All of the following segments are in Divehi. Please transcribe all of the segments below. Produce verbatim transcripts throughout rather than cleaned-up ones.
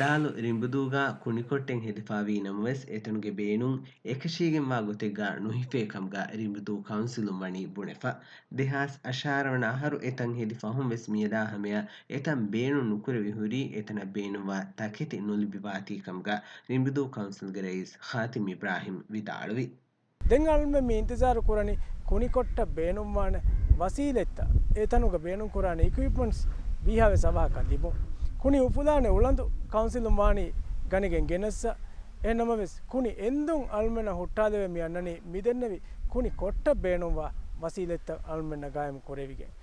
ލާލު ރިނބުދޫގަ ކުނިކޮށްޓެއް ހެދިފާވީ ނަމަވެސް، އެތަނުގެ ބޭނުން އެކަށީގެންވާ ގޮތެއްގަ ނުހިފޭ ކަމުގަ ރިނބުދޫ ކައުންސިލުން ވަނީ ބުނެފަ. ދެހާސް އަށާރަ ވަނަ އަހަރު އެތަން ހެދި ފަހުން ވެސް މިއަދާ ހަމަޔަށް އެތަން ބޭނުން ނުކުރެވި ހުރީ، އެތަނަށް ބޭނުންވާ ތަކެތި ނުލިބިވާތީ ކަމުގަ ރިނބުދޫ ކައުންސިލްގެ ރައީސް ހާތިމް އިބްރާހިމް ވިދާޅުވި. ދެން އަޅުމެން މި އިންތިޒާރު ކުރަނީ ކުނިކޮށްޓަށް ބޭނުންވާނެ ވަސީލަތްތައް، އެތަނުގަ ބޭނުން ކުރާނެ އިކުއިޕްމަންޓްސް ވީހާވެސް އަވަހަކަށް ލިބުން. ކުނި އުފުލާނެ އުޅަނދު ކައުންސިލުން ވާނީ ގަނެގެން ގެނެއްސަ. އެހެންނަމަވެސް، ކުނި އެންދުން އަޅުމެންނަށް ހުއްޓާލެވެ މި އަންނަނީ މިދެންނެވި ކުނި ކޮށްޓަށް ބޭނުންވާ ވަސީލަތްތައް އަޅުމެންނަށް ގާއިމް ކުރެވިގެން.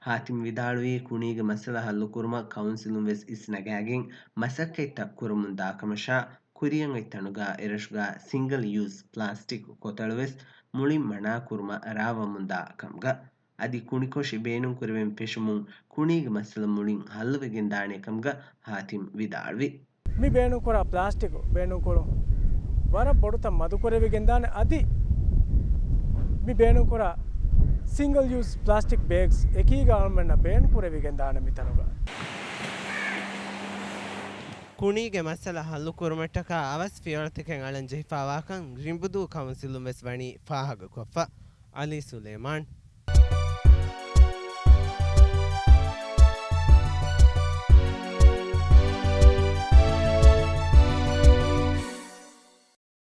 ހާތިމް ވިދާޅުވީ، ކުނީގެ މައްސަލަ ހައްލުކުރުމަށް ކައުންސިލުން ވެސް އިސްނަގާގެން މަސައްކަތްތައް ކުރަމުން ދާކަމަށާ، ކުރިއަށް އޮތް ތަނުގަ އެރަށުގަ ސިންގަލް ޔޫސް ޕްލާސްޓިކް ކޮތަޅު ވެސް މުޅިން މަނާ ކުރުމަށް ރާވަމުން ދާ ކަމުގަ، އަދި ކުނިކޮށި ބޭނުން ކުރެވެން ފެށުމުން ކުނީގެ މައްސަލަ މުޅިން ހައްލުވެގެން ދާނެ ކަމުގަ ހާތިމް ވިދާޅުވި. މި ބޭނުންކުރާ ޕްލާސްޓިކު ބޭނުންކުރުން ވަރަށް ބޮޑުތަން މަދުކުރެވިގެންދާނެ. އަދި މި ބޭނުންކުރާ ސިންގަލް ޔޫސް ޕްލާސްޓިކް ބޭގްސް އެކީގަ އަޅުމެންނަށް ބޭން ކުރެވިގެންދާނެ މިތަނުގަ. ކުނީގެ މައްސަލަ ހައްލުކުރުމަށްޓަކާ އަވަސް ފިޔަވަޅުތަކެއް އަޅަން ޖެހިފާވާކަން ރިނބުދޫ ކައުންސިލުން ވެސް ވަނީ ފާހަގަކޮށްފަ. އަލީ ސުލޭމާން،